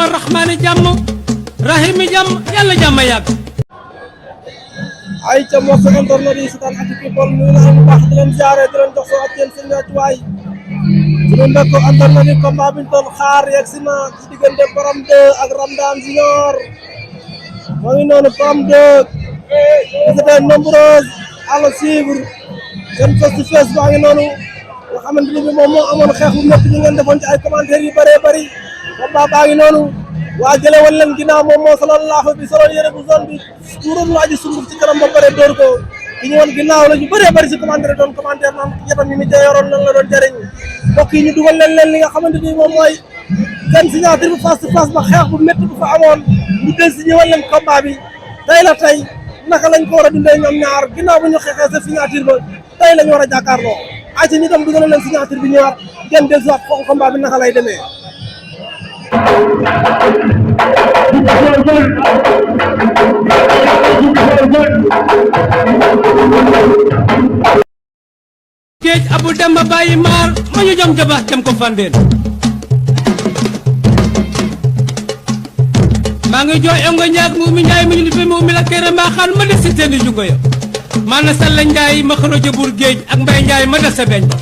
allahumma rahmaani jàmm rahimi jàmm yàlla jàmm yàgg. ay ca mbokk internet yi seetaan Actu People nuyu naa bu baax di leen ziare di leen jox soo ak yéen seen wàccuwaay suñu mbokk internet yi combat bi ñu doon xaar yegg si na ci diggante Param 2 ak Ramdan Junior moo ngi noonu Param 2 vous êtes nombreux à le suivre seen face to face baa ngi noonu nga xamante ni bi moom moo amoon xeex bu métti ñu ngeen defoon ci ay commentaires yu bëree bëri combat baa ngi noonu waa jële woon leen ginnaaw moom moo soloon laafa bi soloon yére bu zone bi tuuram lu aji sunguf ci kanam ba pare dóor ko ki ñu woon ginnaaw la ñu bëree bëri si commentaire doon commentaire naan yatam yi mi tee yoroon lan la doon jëriñ mbokk yi ñu dugal leen li nga xamante ni moom mooy seen signature bu face to face ba xeex bu métti bu fa amoon ñu del si ñëwal leen combat bi tey la tey naka lañ ko war a dundee ñoom ñaar ginnaaw bu ñu xeexee sa signature ba tey lañ war a jàkkaarloo ay ci ñu dem dugal leen signature bi ñëwaat ngeen del si waat foofu combat bi naka lay demee géej abu dem ba bàyyi maar ma ñu jom jabax dem ko fandeen maa ngi jooy ongo ñaag mu umi njaay mi ñu fi mu umi la kere maa xaan ma des si teeni jungo ya maana salla njaay ma xaro jabur géej ak mbay njaay ma des sa beñ ba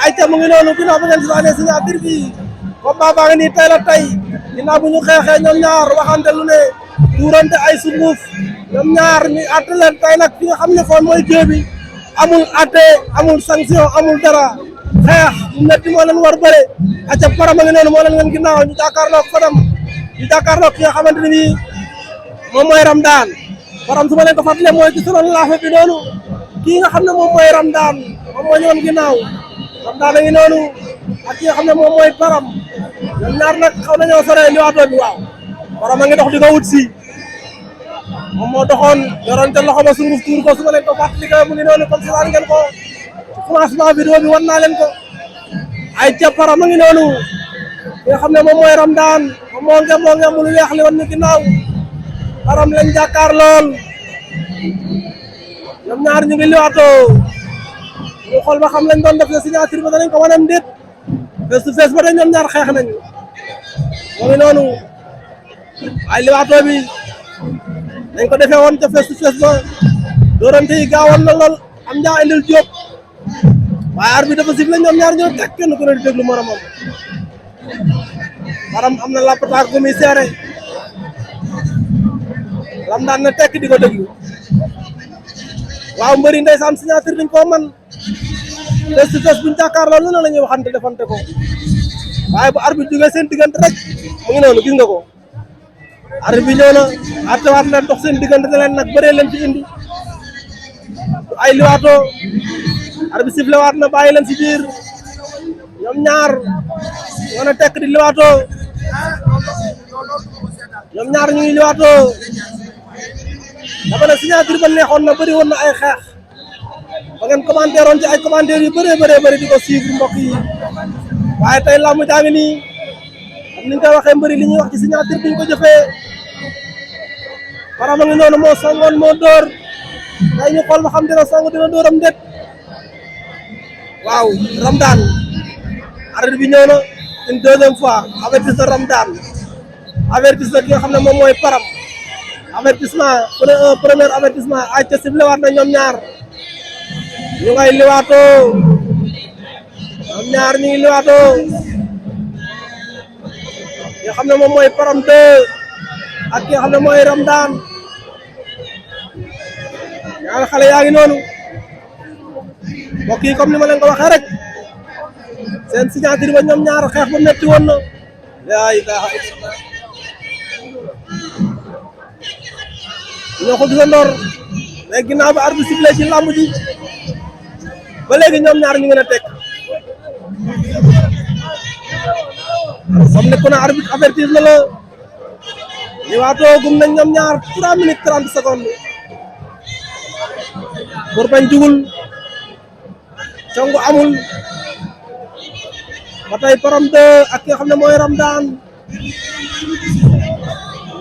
ay ca mu ngi noonu ginnaaw bu ngeen sisaanee signature bi combat baa ngi nii tey la tey ginnaaw bu ñu xeexee ñoom ñaar waxante lu ne tuurante ay sunguf ñoom ñaar ñu àtte leen tey nag fi nga xam ne foon mooy géew bi amul àtte amul sanction amul dara xeex bu metti moo leen war bëre aca Param a ngi noonu moo leen ngeen ginnaaw ñu jàkkaarloog Fadam ñu jàkkaarloog ki nga xamante ne nii moom mooy Ramdan Param su ma leen ko fàttalee mooy ci soloon laafe bi noonu kii nga xam ne moom mooy Ramdan moom moo ñëwoon ginnaaw Ramdan a ngi noonu ak ki nga xam ne moom mooy Param ñoom ñaar nag xaw nañoo soree liwaatoo bi waaw Param a ngi dox di ko wut si moom moo doxoon yoroon te loxo ba sunguf tuur ko su ma leen ko fàttalikoo mu ngi noonu comme si waan ngeen ko ci commencement vidéo bi wan naa leen ko ay ca Param a ngi noonu ki nga xam ne moom mooy Ramdan moom moo ngem lu weex li wan ni ginnaaw Param lañ jàkkaar lool ñoom ñaar ñu ngi liwaatoo ñu xool ba xam lañ doon def signature ba danañ ko wanam déet face to face ba de ñoom ñaar xeex nañ moo ngi noonu ay liwaatoo bi dañ ko defee woon ca face to face ba doorante yi gaawoon na lool am njaa indil jóob waaye arbitre dafa sifflé ñoom ñaar ñoo teg kenn ku ne di déglu moromam Param am na lappataak bu muy seere Ramdan na tekk di ko déglu waaw mbëri ndeysaan signature dañ koo man face to face buñ jàkkaarloo lu ne la ñuy waxante defante ko waaye bu arbitre jógee seen diggante rek mu ngi noonu gis nga ko arbitre bi ñëw na attewaat leen dox seen diggante ne leen nag bëree leen ci indi ay liwaato arbitre sifflé waat na bàyyi leen si biir ñoom ñaar ñoo na tekk di liwaato ñoom ñaar ñu ngi liwaato dafa ne signature ba neexoon na bëri woon na ay xeex ba ngeen commentaire woon ci ay commentaires yu bëree bëri di ko suivre mbokk yi waaye tey làmb jaa ngi nii am ni ñu koy waxee mbëri li ñuy wax ci signature bi ñu ko jëfee Param a ngi noonu moo songoon moo dóor tey ñu xool ba xam dina song dina dóoram ndét waaw Ramdan arbitre bi ñëw na une deuxième fois avertissement Ramdan avertissement ki nga xam ne moom mooy Param avertissement premier avertissement ay ca sifflé waat na ñoom ñaar ñu ngay liwaatoo ñoom ñaar ñu ngi liwaatoo ki nga xam ne moom mooy Param 2 ak ki nga xam ne mooy Ramdan ñaar xale yaa ngi noonu mbokk yi comme ni ma leen ko waxee rek seen signature ba ñoom ñaar xeex ba metti woon na yaa ilaha illallah ñoo ko gisandoor mais ginnaaw ba arbitre sifflé ci làmb ji ba léegi ñoom ñaar ñu ngi a teg comme ne ku ne arbitre avertir na la ñu waatoo gum nañ ñoom ñaar 3 minutes 30 secondes bañ jugul congu amul ba tey Param 2 ak ki nga xam ne mooy Ramdan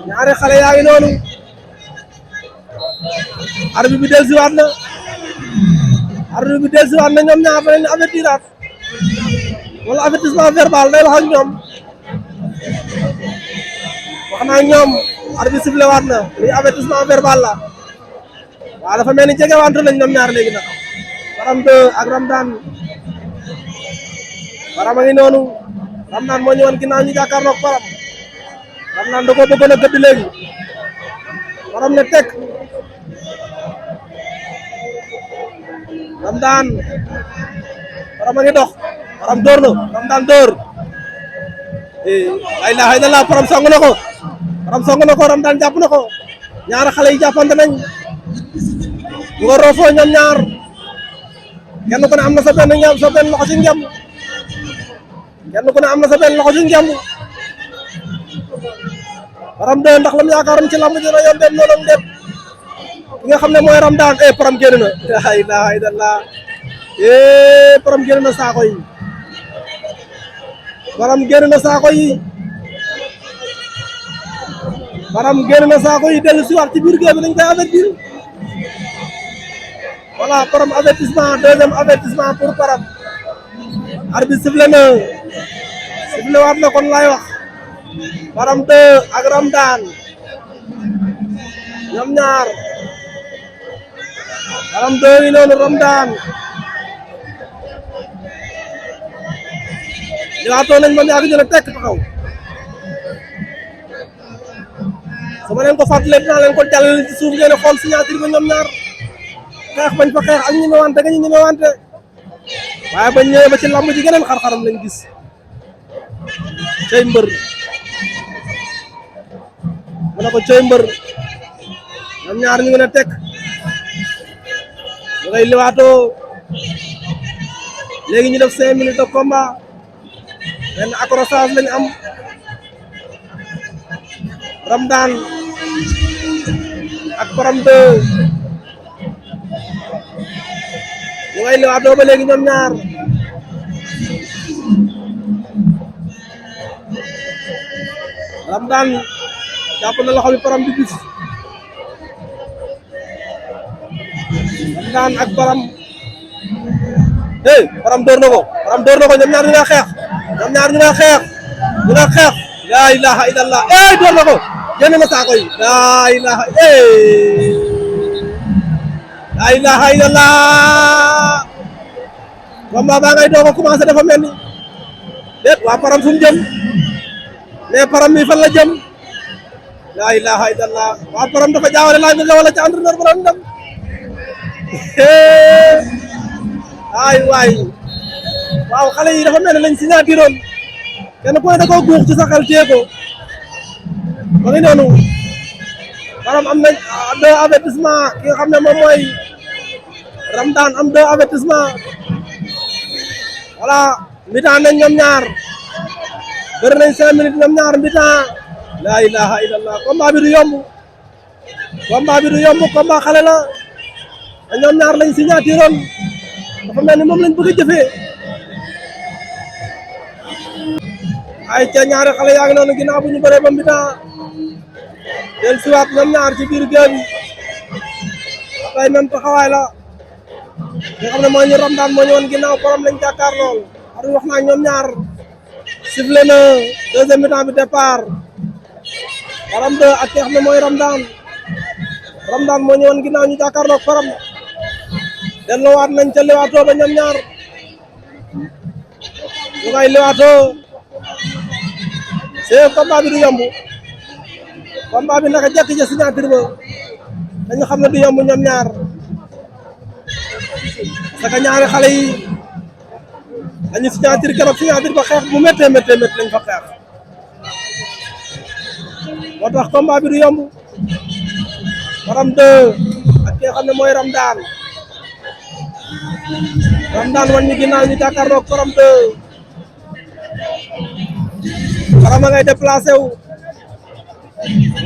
ñaari xale yaa ngi noonu arbitre bi dellusiwaat na ñoom ñaar dañ leen avertiraat wala avertissement verbal day wax ak ñoom wax na ak ñoom arbitre sifflé waat na lii avertissement verbal la waaw dafa mel ni jegewante lañ ñoom ñaar léegi nag Param 2 ak Ramdan Param a ngi noonu Ramdan moo ñëwoon ginnaaw ñu jàkkaarloog Param Ramdan da koo bëggoon a gëdd léegi Param ne tekk Ramdan Param a ngi dox Param dóor na Ramdan dóor la ilaha illallah Param song na ko Ramdan jàpp na ko ñaari xale yi jàppante nañ ñu nga roofoo ñoom ñaar kenn ku ne am na sa benn loxo ci ngemb Param 2 ndax lam yaakaaroon ci lamb ji na yomb noonu am déet ki nga xam ne mooy Ramdan Param génn na la ilaha illallah Param génn na saako yi Param génn na saako yi dellu si waat ci biir géew bi dañ koy avertir voilà Param avertissement deuxième avertissement pour Param arbitre sifflé waat na kon lay wax Param 2 ak Ramdan ñoom ñaar Param 2 yi noonu Ramdan ñaatoo nañ moom yaa ngi jël tekk taxaw su ma leen ko fàttalee dinaa leen ko jàllale ci suuf ngeen xool signature ba ñoom ñaar xeex bañ fa xeex ak ñu ñëwante ga ñu ñëwante waaye bañ ñëwee ba ci lamb ji geneen xar-xaram lañ gis cey mbër mu ne ko cey mbër ñoom ñaar ñu ngi ne tekk ñu ngay liwaatoo léegi ñu def 5 minutes de combat benn accrochage lañ am Ramdan ak Param 2 ñu ngay liwaatoo ba léegi ñoom ñaar Ramdan jàpp na loxo bi Param di bis Ramdan ak Param Param door na ko ñoom ñaar ñu nga xeex la ilaha illallah door na ko génn na saako yi la ilaha illallah combat baa ngay doog a commencé dafa mel ni déet waa Param fu mu jëm mais Param mi fan la jëm la ilaha illallah waa Param dafa jaawale laaj nga wala ci entraîneur ba doon dem waay waaw xale yi dafa mel ni lañ signature woon kenn ku ne da koo guux ci sa xel téye ko ba ngi noonu Param am nañ 2 avertissement ki nga xam ne moom mooy Ramdan am 2 avertissement voilà mi-temps nañ ñoom ñaar bëri nañ 5 minutes ñoom ñaar mi-temps la ilaha illallah combat bi du yomb combat xale la te ñoom ñaar lañ signature woon dafa mel ni moom lañ bëgg a jëfee ay ca ñaari xale yaa ngi noonu ginnaaw bu ñu bëree ba mi-temps del siwaat ñoom ñaar ci biir géew bi dafay même taxawaay la nga xam ne moo ñu Ramdan moo ñu woon ginnaaw Param lañ jàkkaar lool ar wax naa ñoom ñaar sifflé na deuxième mi-temps bi départ Param 2 ak ki nga xam ne mooy Ramdan moo ñu woon ginnaaw ñu jàkkaarloog Param delluwaat nañ ca liwaatoo ba ñoom ñaar ñu ngay liwaatoo c'est combat bi du yomb combat bi naka jekk ja signature ba dañu xam ne du yomb ñoom ñaar parce que ñaari xale yi dañu signature keroog signature ba xeex bu méttee lañ fa xeex moo tax combat bi du yomb Param 2 ak ki nga xam ne mooy Ramdan wan ñu ginnaaw ñu jàkkaarloog Param 2 Param a ngay déplacé wu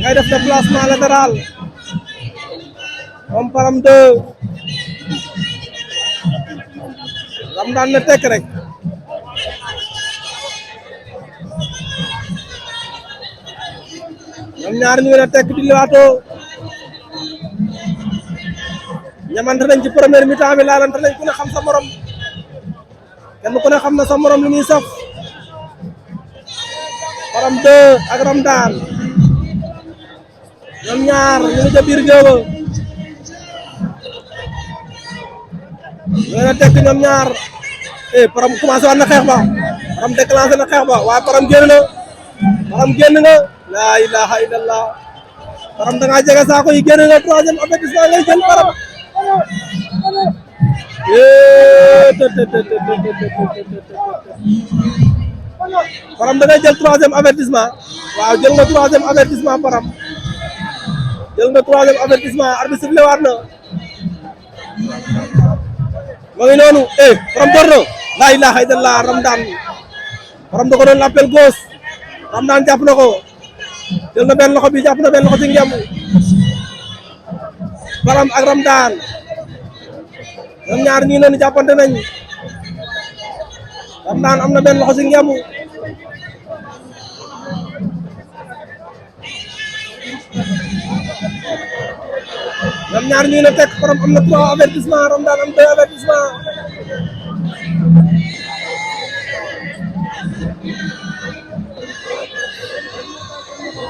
ngay def déplacement latéral moom Param 2 Ramdan na tekk rek ñoom ñaar ñu ngi tekk di liwaatoo ñamante nañ ci première mi-temps bi laalante nañ ku ne xam sa morom kenn ku ne xam na sa morom li muy saf Param 2 ak Ramdan ñoom ñaar ñu ngi ca biir géew ñu ngi tekk ñoom ñaar Param commencé waat na xeex ba Param déclenché na xeex ba waaye Param génn na Param génn nga laa ilaha illallah Param da ngaa jege saako yi génn nga troisième avertissement ngay jël Param Param da ngay jël troisième avertissement waaw jël nga troisième avertissement Param jël nga troisième avertissement arbitre sifflé waat na ma ngi noonu Param door na laa ilaha illallah Ramdan Param da ko doon appel gauche Ramdan jàpp na ko jël na benn loxo bi jàpp na benn loxo ci ngemb Param ak Ramdan ñoom ñaar ñii noonu jàppante nañ Ramdan am na benn loxo ci ngemb ñoom ñaar ñii na tekk Param am na 3 avertissement Ramdan am 2 avertissement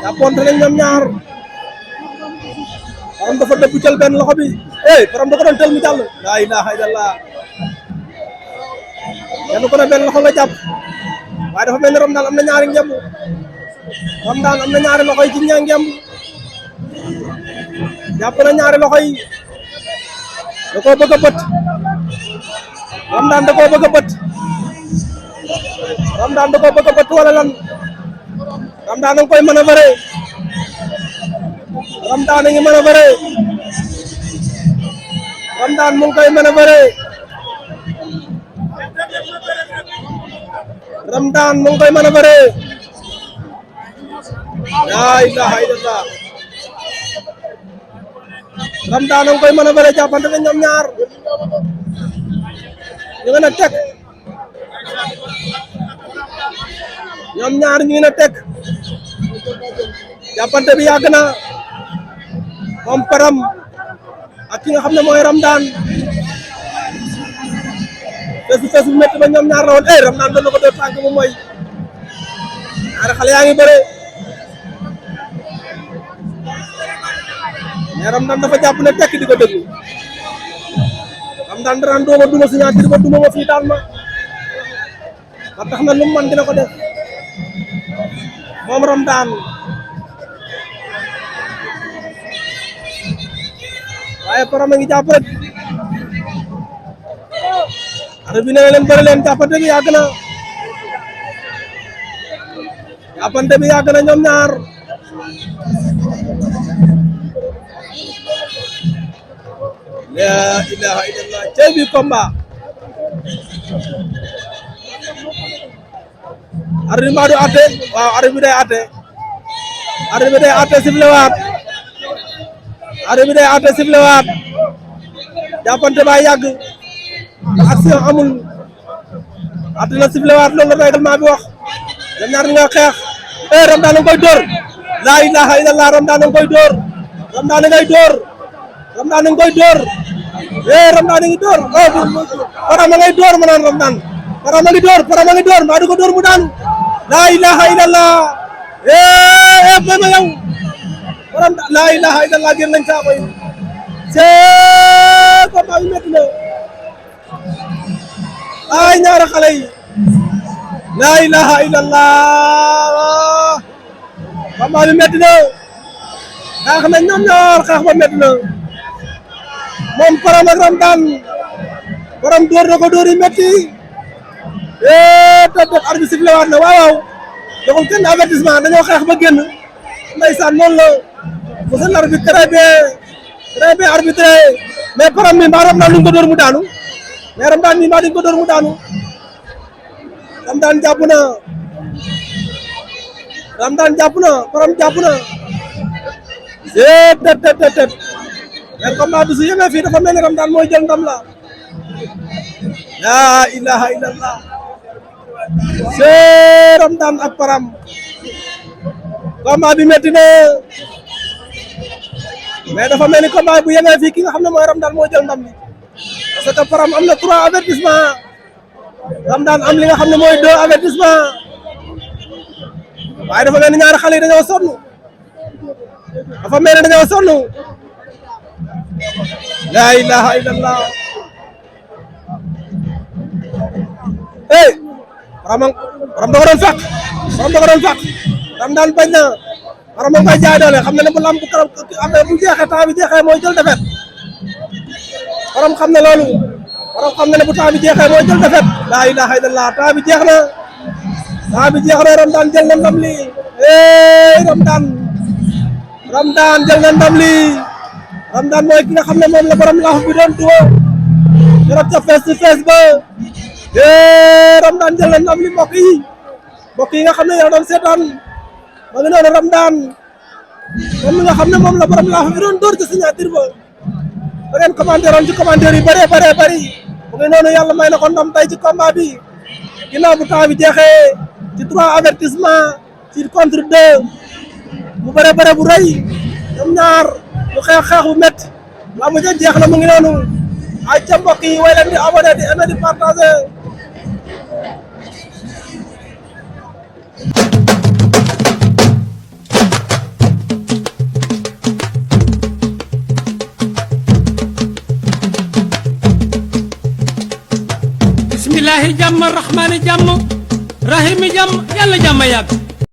jàppante nañ ñoom ñaar Param dafa dëbb jël benn loxo bi Param da ko doon tël mu jàll laa ilaha illallah kenn ku ne benn loxo nga jàpp waaye dafa mel ni Ramdan am na ñaari ngemb Ramdan am na ñaari loxo yi ci ña ngemb jàpp na ñaari loxo yi da koo bëgg a bët Ramdan da koo bëgg a bët Ramdan da koo bëgg a bët wala lan Ramdan da nga koy mën a bëre Ramdan a ngi mën a bëre Ramdan mu ngi koy mën a bëre Ramdan mu ngi koy mën a bëre laa ilaha illallah Ramdan a ngi koy mën a bëre jàppante ne ñoom ñaar ñu ngi na teg ñoom ñaar ñu ngi na teg jàppante bi yàgg na moom Param ak ki nga xam ne mooy Ramdan fees bu métti ba ñoom ñaar la woon Ramdan doon na ko def tànk mu mooy ñaari xale yaa ngi bëre mais Ramdan dafa jàpp ne tekk di ko déglu Ramdan daan dooma duma signature ba duma ma fii daal ma ba tax na lu mu man dina ko def moom Ramdan waaye Param a ngi jàpp rek arbitre bi nee na leen bëri leen jàppante bi yàgg na jàppante bi yàgg na ñoom ñaar la ilaha illallah cey bi combat arbitre mbaa du atte waaw arbitre bi day atte arbitre bi day atte sifflé waat arbitre bi day atte sifflé waat jàppante ba yàgg action amul atte na sifflé waat loolu la règlement bi wax ñoom ñaar ñi nga xeex Ramdan a koy dóor la ilaha illallah Ramdan a koy dóor Ramdan a ngay dóor Ramdan a koy dóor Ramdan a ngi dóor Param a ngay dóor ma naan Ramdan Param a ngi dóor Param a ngi dóor maa di ko dóor mu daanu la ilaha illallah ba ma yow Param la ilaha illallah génn nañ saako yi c'est combat bi métti na ay ñaari xale yi la ilaha illallah combat bi métti na xeex nañ ñoom ñaar xeex ba métti na moom Param ak Ramdan Param dóor na ko dóor yi métti tot arbitre sifflé waat na waaw joxul kenn avertissement dañoo xeex ba génn ndeysaan noonu la monsieur l'arbitre très bien arbitré mais Param mi mbaa Ramdan duñ ko dóor mu daanu mais Ramdan mi mbaa duñ ko dóor mu daanu Ramdan jàpp na Ramdan jàpp na Param jàpp na tet mais combat bi su yemee fii dafa mel ni Ramdan mooy jël ndam la laa ilaha illallah c'est Ramdan ak Param combat bi metti na mais dafa mel ni combat bu yemee fii ki nga xam ne mooy Ramdan moo jël ndam li parce que Param am na 3 avertissement Ramdan am li nga xam ne mooy 2 avertissement waaye dafa mel ni ñaari xale yi dañoo sonn dafa mel ni dañoo sonn laa ilaha illallah Param da ko doon fàq Ramdan bañ na Param moo koy jaay doole xam na ne bu lamb bu karam amee bu jeexee temps bi jeexee mooy jël defet Param xam na loolu Param xam na ne bu temps bi jeexee mooy jël defet laa ilaha illallah temps bi jeex na Ramdan jël na ndam li Ramdan jël na ndam li Ramdan mooy ki nga xam ne moom la borom laaf bi doon duwoo keroog ca face to face ba Ramdan jël na ndam li mbokk yi nga xam ne yow doon seetaan ma ngi noonu Ramdan moom mi nga xam ne moom la borom laaf bi doon dóor ci signature ba da ngeen commentaire woon ci commentaire yu bëree bëri ma ngi noonu yàlla may na ko ndam tey ci combat bi ginnaaw bu temps bi jeexee ci 3 avertissement ci contre 2 bu bëree bu rëy ñoom ñaar bu xeex bu métti la mu jeex na mu ngi noonu ay ca mbokk yi way leen di abonné di aimer di partager bismillahi jàmm rahmaani jàmm rahimi jàmm yàlla jàmm yàgg